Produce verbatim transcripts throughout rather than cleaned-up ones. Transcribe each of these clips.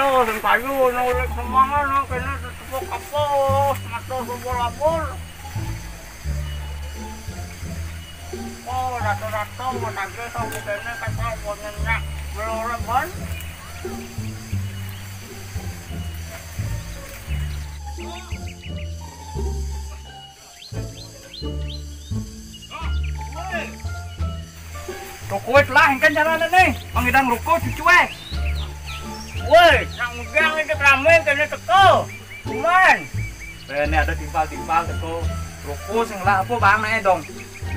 Oh, sing payu, no, ulik semangan, no, kena tepuk apa, mata bobol-abol. Oh, dato-dato, mau tagih, tau, kene, kata, mau nyenyak, belum leban. Roko wis lah, engken carane ne. Pangidang roko cucu eh. Woi, nak ngudang iki rame kene teko. Cuman. Rene ada timpal-timpal teko. Roko sing lah apa bang nae dong?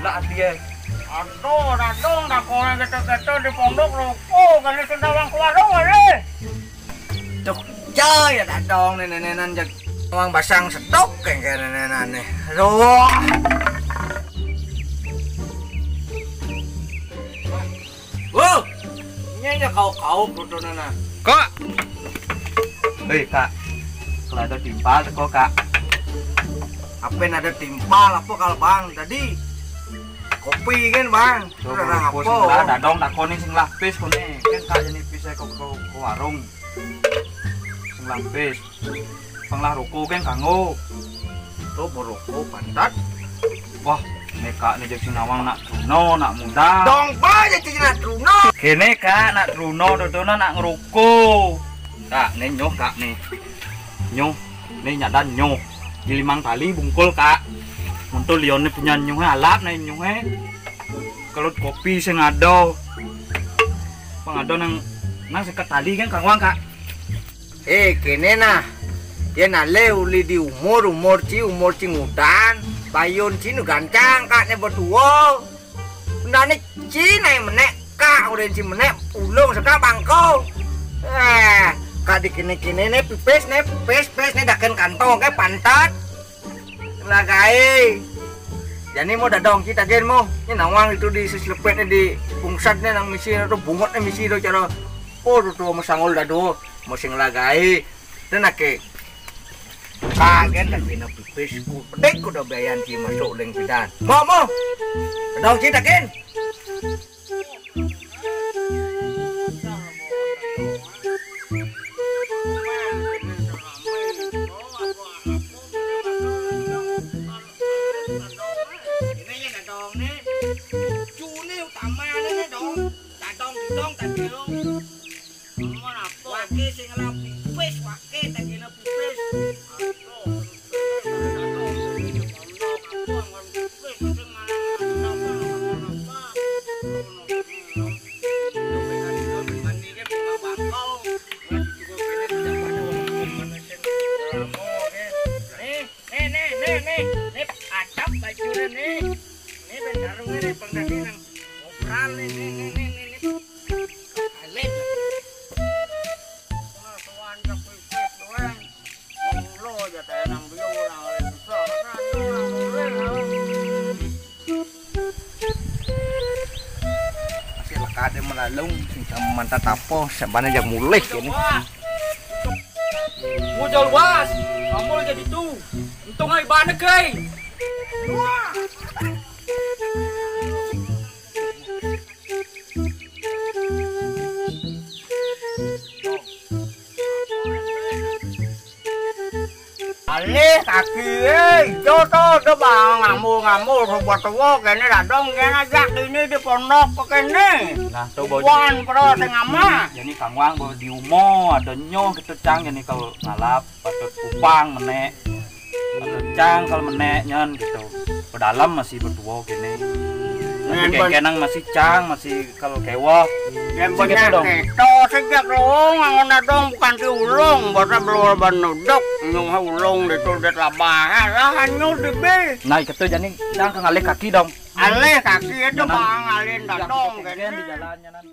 Lah ati eh. Aduh, dadong dah kowe keto-keto di pondok roko kene sendawang ke warung kali. Duh, ya dadong nenenan jak uang basang setok kayak nenenan nih. Aduh. Wow, ini aja kau-kau foto nana. Kak. Hei, Kak. Kalau ada timpal teko, Kak. Apa yang ada timpal apa kalau bang tadi? Kopi kan bang. Coba roko apa? Sing lah dadong takoni sing lah pis kone. Kan Kak jani pis ke, ke, ke warung. Sing lah pis. Pang lah roko kan kanggo. Tuh beroko pantat. Wah, ne Kak ne jadi nawang nak truno, nak muda. Dong ba jadi nak truno. Kene Kak nak truno dodona nak ngeroko. Kak ne nyoh Kak ne. Nyoh ne nyadan nyoh. Di limang tali bungkul Kak. Untuk lione punya nyoh alap ne nyoh eh. Kalau kopi sing ada. Pang ada nang nang seket tali kan kangwang Kak. Eh, kene nah. Yen ale uli di umur, umur ci, umur ci ngudan, bayun ci nu gancang Kak ne betuo. Undane ci nae menek Kak, uren ci menek ulung seka bangko. Eh, Kak di kene-kene ne pipis ne, pipis, pipis ne daken kantong ke pantat. Lah gae. Jani mo dadong ci tagen mo. Ni nawang itu di sis lepet ne di pungsat ne nang misi tu bungut ne misi tu cara. Oh, tu, tu mo sangol dado. Mo sing lah gae. Dan ake. Kaget dan bina pipis ku. Pedek ku dah bayan ci masuk leng pidan. Mo, mo. Dadong ci tagen. Ini ya dadong ni. Cune utama ni dong. Dadong didong tadi lo. Wake sing ngelah pipis, wake tadi lo pipis. Nih, nih, nih, nih, nih, nih, adap bajune nih. Nih, ben sarunge nih, pengganti nang obral nih, nih, nih, nih, nih, nih. Alim. Nah, tuan, tapi, tuan. Mulu aja tenang, biar orang lain susah. Kan orang mulai, orang. Masih lekade melalung, sing sama mantan tapo, sabane jak mulih kene. Mujal was, amul jadi tu. Untung ai bane kai. Alih kaki, eh, ijo to, do bang ngamul-ngamul, rupa tuwa kene dadong kene ajak dini di pondok kene. Nah, to, Bos. Wan pro sing ama. Jani kangwang, Bos, di umo ada nyoh gitu, Cang, jani kalau ngalap, patut kupang, menek. Patut Cang kalau menek, nyen gitu. Pedalem masih betuwo kene. Tapi nen, Bos, kengkenang masih cang, masih kalau kewok. Yen sing gitu banyak dong. Keto sejak dong, angon dong bukan si ulung, basa belum ban nuduk, nyung ha ulung ditu det labah, lah hanyur di be. Nah, itu jadi cang ke ngalih kaki dong. Alih kaki itu. Jangan, bang alin jangan dadong, kengken kene di jalannya, nan.